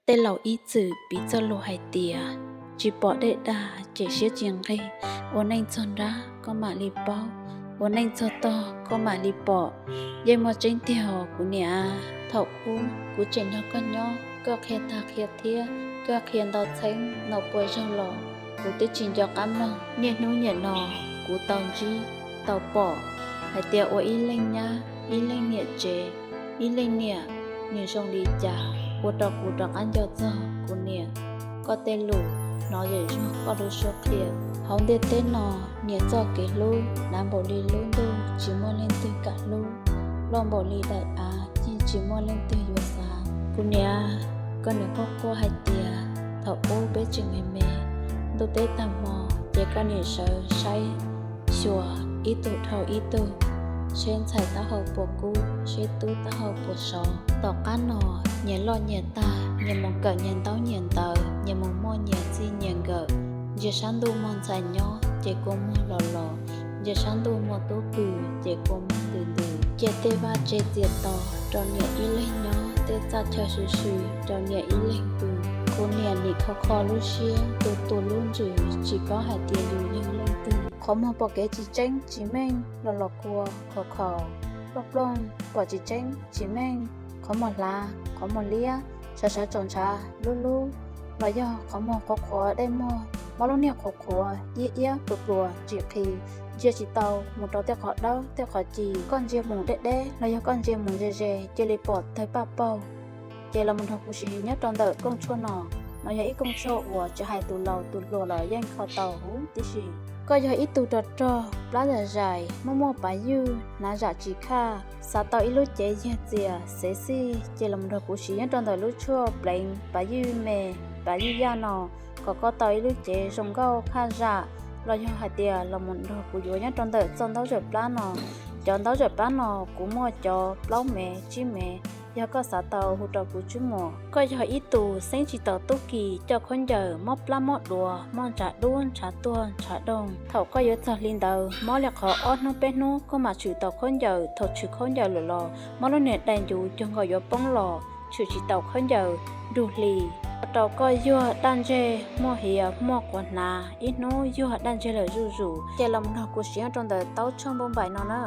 Tej laus ib txwm piv txoj lus hais tias, tsis pom dej dag ces siab tsis nqig, ua neej txog nrab koj mam li paub, ua neej txog tog koj mam li pom. Yeej muaj tseeb tiag os kuv niam. Thaum ub kuv tseem nrog koj nyob, koj qhia tag qhia thiab, koj qhia nto txheeb nto pua zaug los kuv twb tsis nco qab mloog. Niaj hnub niam no kuv tau ntsib tau pom hais tias ua ib leeg nyab, ib leeg niam tsev, ib leeg niam nws zoo li cas, ua rau kuv rov qab nco txog kuv niam. Koj tej lus hnov zem zog koj lub suab qhia. Hauv ntiaj teb no, niam txoj kev hlub hnav npaum li lub ntuj, tsis muaj leej twg kam hlub, loj npaum li daim av yeej tsis muaj leej twg yuav xav. Kuv niam, koj niam quaj quaj hais tias thaum ub peb tseem me me, ntuj teb tag hmo ces koj niam sawv saib xyuas ib tug dhau ib tug, seb ntxhais taub hau puas kub, seb tub taub hau puas sov. Tom qab no nyias loj nyias tag, nyias mus kawm nyias ntaub nyias ntawv, nyias mus muaj nyias txij nyias nkawm. Ntsia sab ntuj muaj ntxhais nyob ces kua muag los los, ntsia sab ntuj muaj tub pw ces kua muag ntws ntws. Cia tej vaj tse txias to rau niam ib leeg nyob, tej txaj chaw swm swm rau niam ib leeg pw. Kuv niam nim khov kho lub siab, tu tu lub ntsws, tsis paub hais tias yus yog leej twg. Qhov muag pom kev tsis tseeb tsis meej los los kua khov khaum, plooj plooj pom tsis tseeb tsis meej, qhov muag hlav, qhov muag liab, sawv sawv tsaus ntshav lub lub, los yog qhov muag qhuav qhuav dej muag, mob lub niag qhuav qhuav iab iab pluas pluas ntsim qhis, ntsia tsis tau mus rau tej qhov dawb tej qhov ci. Koj ntsia mus deb deb los yog koj ntsia mus ze ze cia li pom tawg paj paug. Ces los mus nrog kuv siv nyob rau ntawm kooj tshuaj no. No yog ib kooj tshuaj uas tsis hais tus laus tus hluas los yeej kho tau huv tib si. Koj yog ib tug rog rog, plab zais zais, muaj muaj pav ywj, hnav zam tsis khaj, xav tau ib lub cev yag txias xev xij, ces los mus nrog kuv siv nyob rau ntawm lub tshuaj pleev pav ywj me, pav ywj yaj no, kom koj tau ib lub cev zoo nkauj khaj zam. Los yog hais tias los mus nrog kuv yuav nyob rau ntawm txoj ntaub zawm plab no. Cov ntaub zawm plab no kuv muaj cov plaub mev tsib mev, yog koj xav tau hu rau kuv tswb muas. Koj yog ib tug xeeb tsis tau tub ki coj khaub ncaws mob plab mob duav, mob ntshav dub ntshav tuag ntshav doog. Thaum koj yuav txog hli ntawd, mob li qhov ob hnub peb hnub koj mam tshwm tau khaub ncaws. Thaum tshwm khaub ncaws lawm los mob lub niag dai ncuv cuag nkaus yuav poob los, tshwm tsis tau khaub ncaws nruj hli. Ua rau koj yuag daj ntseg, muaj hiav muaj quav hnav, ib hnub yuag daj ntseg lawm zuj zus. Ces los mus nrog kuv siv nyob rau ntawm taub tshuaj npauj npaim no na.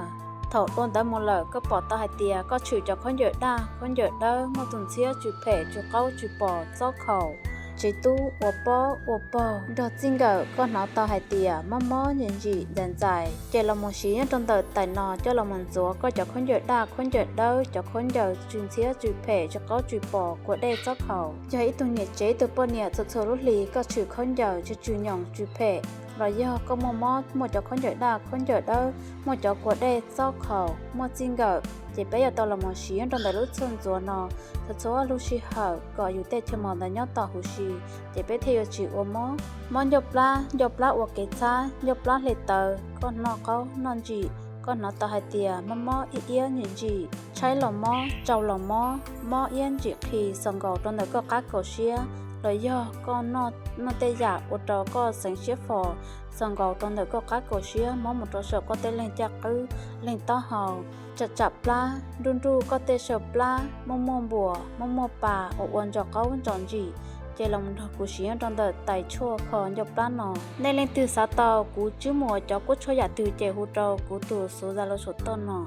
Thaum dua ntawd mus lawm koj pom tau hais tias koj tshwm cov khaub ncaws daj khaub ncaws dawb, muaj tus ntxhiab tsw phem tsw qaub tsw pos txob khaum, tsev tub ua pob ua paug nrog txij nkawm, koj hnov tau hais tias mob mob ntsim ntsim ntxais ntxais, ces los mus siv nyob rau ntawm tais no coj los mus ntxuav koj cov khaub ncaws daj khaub ncaws dawb, cov khaub ncaws tsw ntxhiab tsw phem tsw qaub tsw pos kua dej txob khaum. Yog ib tug niam tsev ib tug poj niam txhua txhua lub hlis koj tshwm khaub ncaws tsw tsw nyoos tsw phem, los yog koj muaj mob muaj cov khaub ncaws daj khaub ncaws dawb, muaj cov kua dej txob khaum, muaj txij nkawm, ces peb yuav tau los mus siv nyob rau ntawm lub tshuaj ntxuav no txhua txhua lub sij hawm kom yus tej chaw mos ntawd nyob tau huv si, ces peb thiaj yuav tsis ua mob. Mob ncauj plab, ncauj plab ua kev txhab, ncauj plab hle taw, koj noj qaub noj ntsim, koj hnov tau hais tias mob mob iab iab ntsim ntsim, tshaib los mob, tsau los mob, mob iab ntsim qhi xaus nkaus rau ntawm koj qab kaum siab, los yog koj noj tej yam ua rau koj xeev siab fos xaus nkaus rau ntawm koj qab kaum siab, mob mus rau saum koj tej leeg caj qwb, leeg taub hau, tsam tsam plab, nruj nruj koj tej saw plab, muaj muaj npuas, muaj muaj pas uas ua ntsos qaub ntsos ntsim, ces los nrog kuv siv nyob rau ntawm tais tshuaj kho ncauj plab no. Nej leej twg xav tau kuv tswb muas cov kuab tshuaj yam twg ces hu rau kuv tus xuv Zalo saum toj no.